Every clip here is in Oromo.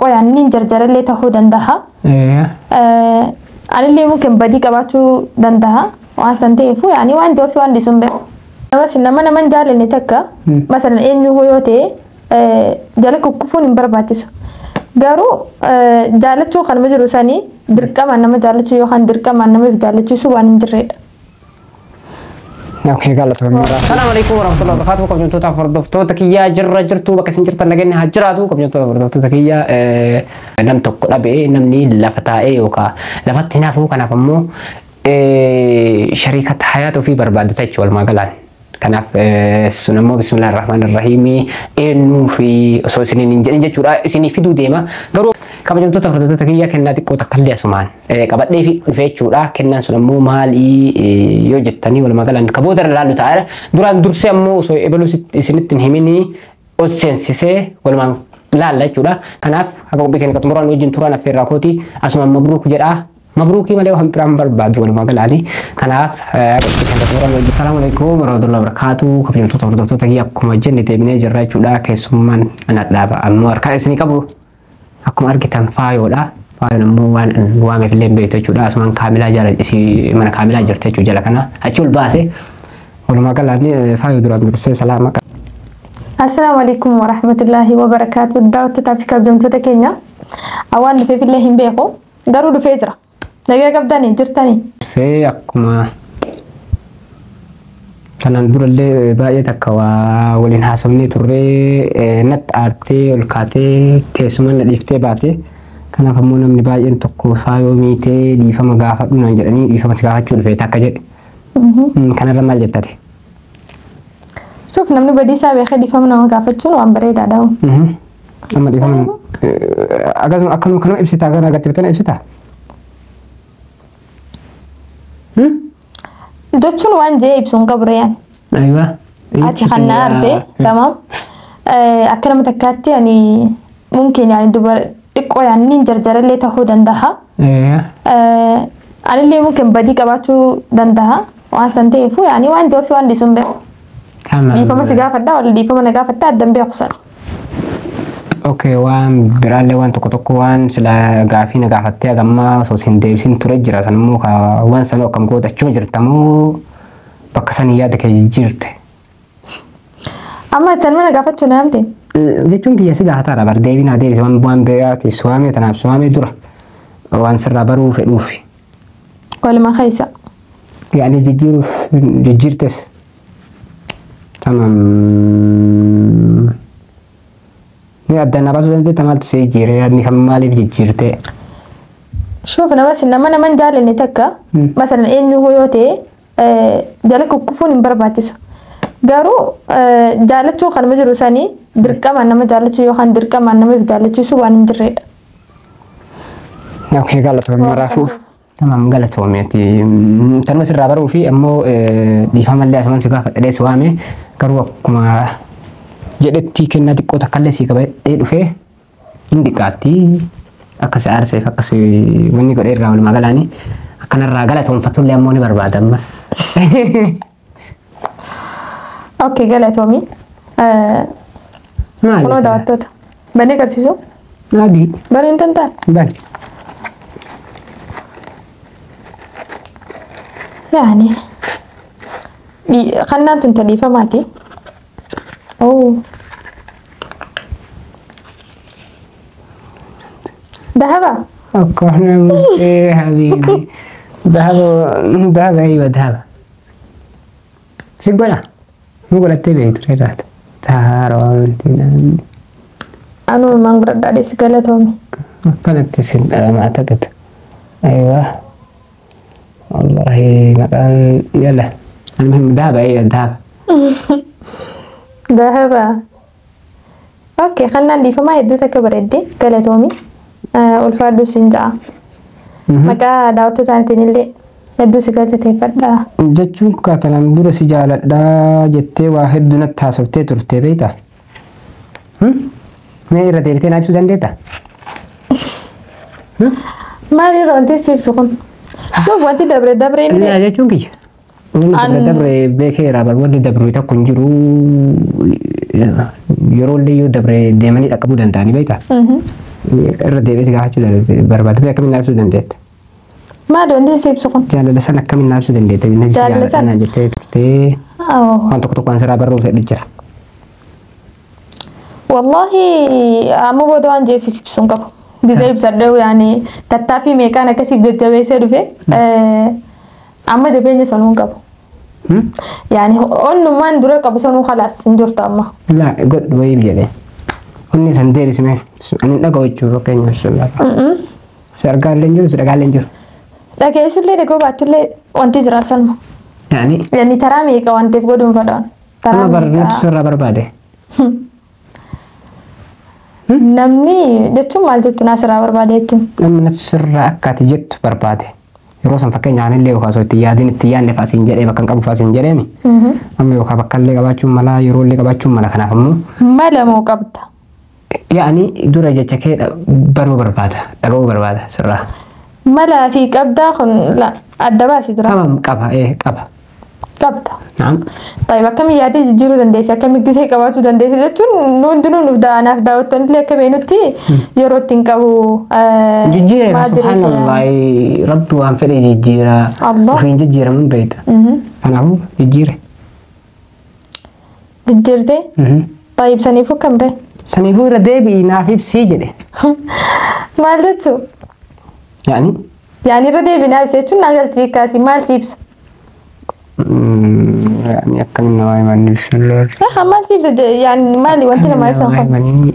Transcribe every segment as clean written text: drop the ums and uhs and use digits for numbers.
xiqqoo yaani jarjarallee ta'uu danda'a. Anillee mungkin badii qabaachuu danda'a. Waan san ta'eefu yaani waan jiruuf waan dhiisuun beeku. Namas nama naman jaalanne takka masalan eenyu yoo ta'e jala kukkufuun hin barbaachisu. Garuu jaalachuu kanuma jiru sanii dirqamaan nama jaalachuu yookaan dirqamaan nama jaalachiisu waan hin jirredha. Okay, galatoomii. Assalamu alaikum warahmatullahi wabarakatuh. Kabajamtoota hordoftoota kiyyaa jirra jirtu bakka isin jirtan nageenya haa jiraatu. Kabajamtoota hordoftoota kiyyaa nam tokko dhabee namni lafa taa'ee yookaan lafatti hin hafu kanaaf ammoo shariikata hayaata ofii barbaadata jechuudha walumaa galaan. Kanaaf sun ammoo bismillaahi rahmaani rahiimii eenyuu fi osoo isiniin hin jedhin jechuudha isinii fiduu deema. Garuu kabajamtoota hordoftoota kiyyaa kennaa xiqqoo takka illee asumaan qabadhee fi dhufe jechuudha. Kennaan sun ammoo maalii yoo jettanii walumaa galaan ka booda irra ilaallu ta'a. Duraan dursee ammoo osoo ebaluu isinitti hin himinii ol seensisee walumaan laalla jechuudha. Kanaaf akka qophii keenya xumuraan wajjin turaan affeerraa kooti asumaan mabruuk jedhaa. Mabruukii malee waan biraan barbaadu walumaa galaani. Kanaaf qophii keenya xumuraan wajjin. Salaamu alaikum warahmatullahi wabarakatuh. Kabajamtoota hordoftoota kiyyaa akkuma jenne deebinee jirra jechuudha. Keessummaan ana dhaaba ammoo harkaa isinii qabu akkuma argitan faayoodha. Faayoon ammoo waan waameef illee hin beektu jechuudha. Asumaan kaamilaa jala isii mana kaamilaa jirti jechuudha jala kana. Achi ol baase walumaa galaani faayoo duraan dursee salaama. Assalaamu alaikum warahmatullahi wabarakaatuh. Daawwattootaa fi kabajamtoota keenya awwaan dhufeef illee hin beeku garuu dhufee jira. Nagaa qabdanii jirtanii? See akkuma kanaan durallee baay'ee takka waa waliin haasofnee turree natti aartee ol kaatee teessuma na dhiiftee baate. Kanaaf ammoo namni baay'een tokko faayoo miitee dhiifama gaafadhu naan jedhanii dhiifama si gaafachuu dhufe takka jedhe. Kanarra maal jettate? Shuuf namni badii isaa beekee dhiifama nama gaafachuun waan bareedaadha. Amma dhiifama akkasuma akkanuma kanuma ibsitaa gara gatti bitana ibsitaa? Jechuun waan jee ibsuun qabu reeyaan. Aywa. Ati kan na aarsee tamaam. Akka nama takkaatti ani mungkin yaani dubara xiqqoo yaani jarjarallee ta'uu danda'a. Anillee mungkin badii qabaachuu danda'a. Waan san ta'eefu yaani waan jiruuf waan dhiisuun beeku. Dhiifama si gaafadha wala dhiifama na gaafatta addan beeku sana. Okay, waan biraallee waan tokko tokko waan sila gaafii na gaafattee hagammaa osoo hin deebisin ture jira. San immoo waan sanuu akkam goota achuma jirta moo bakka sanii yaada kee jijjiirte? Amma tan mana gaafachuu na yaamte? Jechuun kiyya si gaafataadha bar deebii naa deebise waan waan biraatiif si waamee tanaaf si waamee dura waan sirraa baruu fedhuufi. Walumaa keessa. Yaani jijjiiruuf jijjiirtes. Tamam. Ni addaan na baasuu dandeetta maaltu si jijjiire yaadni kan maaliif jijjiirte? Shuuf namas nama naman jaalanne takka masalan eenyu yoo ta'e jala kukkufuun hin barbaachisu. Garuu jaalachuu kanuma jiru sanii dirqamaan nama jaalachuu yookaan dirqamaan nama jaalachiisu waan hin jirredha. Okay, galatoomii maraafuu. Tamam galatoomeeti. Tanuma sirraa baruu fi ammoo dhiifamallee asumaan si gaafadhee si waame garuu akkuma jedhetti kennaa xiqqoo takkallee sii qabadhee dhufee hin dhiqaatti akka si aarseef akka si wanni godhee irraa walumaa galaanii akkanarraa galatoomfatullee ammoo ni barbaada ammas. Okay, galatoomii. Maali? Kunoo daawwattoota. Banee agarsiisu? Adii. Banuu hin danda'an? Bani. Yaani kannaan tun ta dhiifamaati. Oh. Dahaba? Akkana mustee habiibi. Dahaba dahaba aywa dahaba. Si godha? Nu godhattee beektu reedaata. Taaroo Anuu maan godhadhaa dheessi galatoomi. Akkanatti sin dhalamaa taphatu. Aywa. Wallahi maqaan yala. Almuhim dahaba aywa dahaba. Dahaba. Okay, kannaan dhiifamaa hedduu takka bareeddi galatoomi. Ulfaadhu sin ja'a. Maqaa daawwattootaatiin illee hedduu si galateeffadha. Jechuun kaatanan dura si jaaladhaa jettee waa hedduu natti haasoftee turte beektaa? Mee irra deebitee naa ibsuu dandeettaa? Maal irra wanti si ibsu kun? Suuf wanti dabre dabre hin Laa jechuun kiyya. Wanni dabre dabre beekeera bar wanni dabre tokko hin jiru yeroo illee yoo dabre deemanii dhaqqabuu danda'anii beektaa? Irra deebiis gaafachuu barbaade akkamiin ibsuu dandeetta? Maali wanti si ibsu kun? Jaalala san akkamiin ibsuu dandeetta? Jaalala san? Jaalala jettee turtee waan tokko tokko waan sirraa barruu fedhu jira. Wallahi amma booda waan jeesiif ibsuun qabu. Gizee ibsadhee yaani tattaaffii meeqaan akkasiif jajjabeessee dhufe amma jabeenya sanuu hin qabu. Yaani onnummaan dura qabu sanuu khalaas hin jirtu amma. Laa godhu wayii jedhee. Onni san deebisme ani dhaga'u jechuudha fakkeenya bismillah. Si argaa illee hin jiru si dhagaa illee hin jiru. Dhageessullee dhagoo baattullee wanti jira sanuma. Yaani Yaani taraa meeqa waan ta'eef godhuun fadhaan. amma barnoota sirraa barbaade. Namni jechuun maal jechuun asirraa barbaade jechuun. Namni natti sirraa akka ati jettu barbaade. Yeroo san fakkeenya anillee yookaan osoo itti yaadin itti yaadne fa'aa siin jedhee bakka hin qabu fa'aa siin jedheemi. Amma yookaan bakka illee qabaachuun mala yeroo illee qabaachuun mala kanaaf ammoo. Mala moo qabda? Yaani dura jecha kee baruu barbaada dhaga'uu barbaada sirraa. Mala fi qabdaa kun adda baasi dura. Tamam qaba qaba. Qabda. Naam. Taayib akkamiin yaadee jijjiiruu dandeesse akkamiin gisee qabaachuu dandeesse jechuun nu hundinuu nuuf daanaaf daawwattoonni illee akka beenutti yeroo ittiin qabu. Jijjiiree subhaanallah rabbi waan fedhe jijjiira. Ofiin jijjiiramuun beekta. Kanaafuu jijjiire. Jijjiirtee? Taayib saniifuu akkam ree? Saniifuu irra deebi'i naaf ibsii jedhe. Maal jechuu? Yaani? Yaani irra deebi'i naaf ibsi jechuun naa galchii kaasii maal si ibsa? Yaani akkamiin namaa himanni bismillah. Maal si ibsa yaani maali wanti namaa ibsan kun?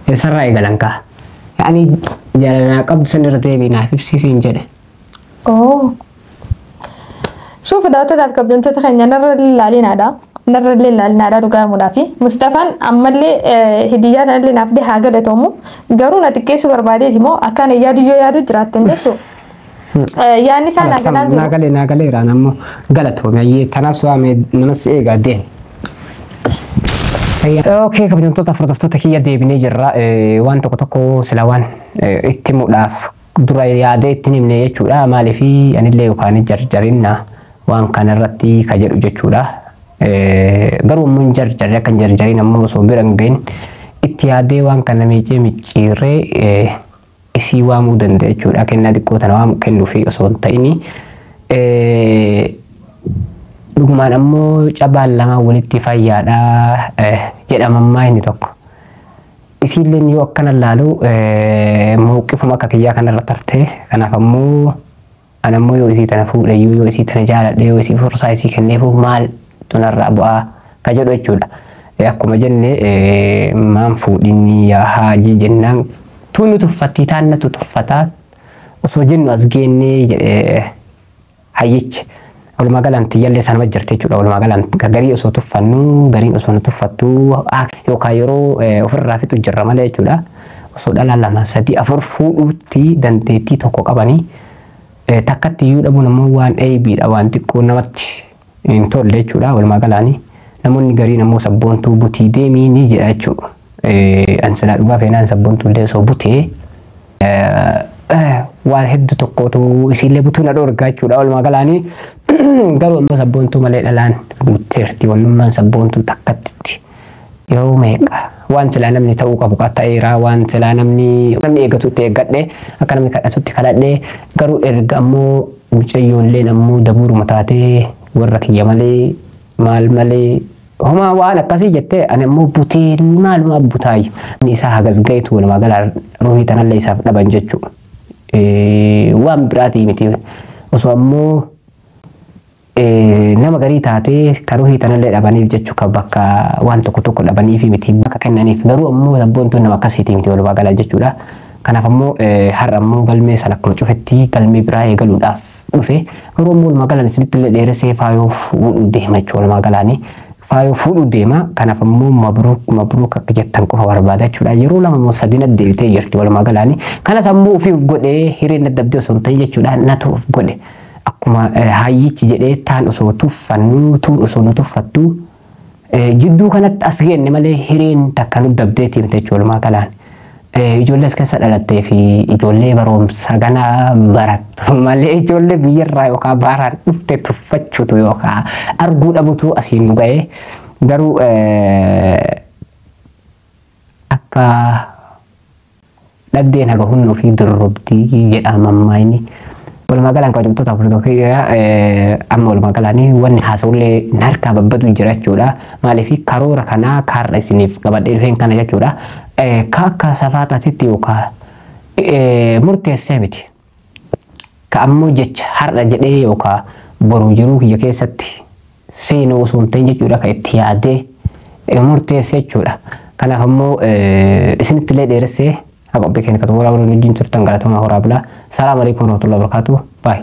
Eessarraa eegalan kaa? Yaani jaalalaa qabdu san irra deebi'i naaf ibsii siin jedhe. Shuufa daawwattootaaf kabajamtoota keenya narra ilaalinaadha. Narra illee ilaalinaadha dhugaamuudhaafi. Mustafaan ammallee hidiyyaa tanallee naaf dee haa galatoomu. Garuu na xiqqeessuu barbaadeeti moo akkaan yaadu yoo yaadu jiraattan jechuudha. Yaanni isaa naa galaan jiru. Naa galee naa galeeraan ammoo galatoome ayyee tanaaf so'ame namas eegaa deem. Okey kabajamtoota hordoftoota kiyya deebinee jirra. Waan tokko tokko sila waan itti himuudhaaf dura yaadee itti himne jechuudha. Maaliif anillee yookaan jarjarinna waan kanarratti ka jedhu jechuudha. Garuu ammoo hin jarjarre akka hin jarjarin ammoo osoo bira hin gahin itti yaadee waan kana miicee micciirree isii waamuu danda'a jechuudha. Kennaa xiqqoo tana waamu kennuufi osoo hin ta'ini. Dhugumaan ammoo cabaan lama walitti fayyaadha jedhamammaa inni tokko. Isiilleen yoo akkana laalu mawqifuma akka kiyyaa kanarra tartee kanaaf ammoo an ammoo yoo isii tana fuudhayyuu yoo isii tana jaaladhe yoo isii fursaa isii kenneefu maal tunarraa bu'aa ka jedhu jechuudha. Akkuma jenne maan fuudhinni yaa haajii jennaan tunu tuffattii taannatu tuffataa osoo jennu as geennee jedhee hayyichi. Walumaa galaan tiyyallee sanuma jirti jechuudha. Walumaa galaan garii osoo tuffannu gariin osoo nu tuffattu yookaan yeroo ofirraa fixu jirra malee jechuudha. Osoo dhala 2 3 4 fuudhuutti dandeettii tokko qabanii takkatti iyyuu dhabuun ammoo waan eebiidha waan xiqqoo namatti hin tolle jechuudha. Walumaa galaanii namoonni gariin ammoo sabboontuu butii deemii ni jedha jechuudha. An silaa dhugaa feenaan sabboontuu illee osoo butee waan hedduu tokkotu isiillee butuu na dhoorgaa jechuudha. Walumaa galaanii garuu ammoo sabboontuu malee dhalaan guutteerti wannummaan sabboontuu takkatti yeroo meeqa waan silaa namni ta'uu qabu ta'eera waan silaa namni eeggatutti eeggadhe akka namni kadhatutti kadhadhe garuu erga ammoo mucayyoolleen ammoo dabuuruma taatee warra kiyya malee maal malee homaa waan akkasii jettee ani ammoo butee maaluma butaayi isaa hagas gaheetu walumaa galaan ruuhii tanallee isaaf dhaban jechuudha. Waan biraatii miti osoo ammoo nama garii taatee kan ruuhii tanallee dhabaniif jechuu kan bakka waan tokko tokko dhabaniif miti bakka kennaniif garuu ammoo sabboontuun nama akkasiitii miti walumaa galaa jechuudha. Kanaaf ammoo har'a ammoo galmee sana akkuma cufetti galmee biraa eegaluudhaaf dhufe garuu ammoo walumaa galaan isinitti illee dheeressee faayoo fuudhuu deema jechuudha walumaa galaanii. Faayoo fuudhuu deema kanaaf ammoo mabruuk mabruuk akka jettan qofa barbaada jechuudha. Yeroo 2 moo 3 na deebitee jirti walumaa galaanii. Kanas ammoo ofii of godhee hireen dadhabdee osoo hin ta'in jechuudha natu of godhe. Akkuma hayyichi jedhee taan osoo tuffannu tuun osoo nu tuffattu jidduu kanatti as geenne malee hireen takka nu dabdee deemte jechuudha walumaa galaan. Ijoollee as keessa dhalattee fi ijoollee barumsa ganaa barattu malee ijoollee biyyarraa yookaan baaraan dhufte tuffachuutu yookaan arguu dhabutu asiin nu ga'e. Garuu akka Dhabdeen haga humna ofii dorrobdii jedha mammaayini. Walumaa galaan kabajamtoota hordoftoota amma walumaa galaan wanni haasa'ullee harkaa babbadu jira jechuudha. Maaliif karoora kanaa kaarra isiniif qabadhee dhufeen kana jechuudha. Ka akka safaataatitti yookaan murteessee miti. Ka ammoo jecha har'a jedhee yookaan boru jiruu kiyya keessatti seenuu osoo hin ta'in jechuudha ka itti yaadee murteessee jechuudha. Kanaaf ammoo isinitti illee dheeressee haqa qophii keenya kan xumuraa waliin wajjin turtan galatoomaa horaa bulaa. Salaamu alaikum warahmatullahi wabarakatuh. Baay.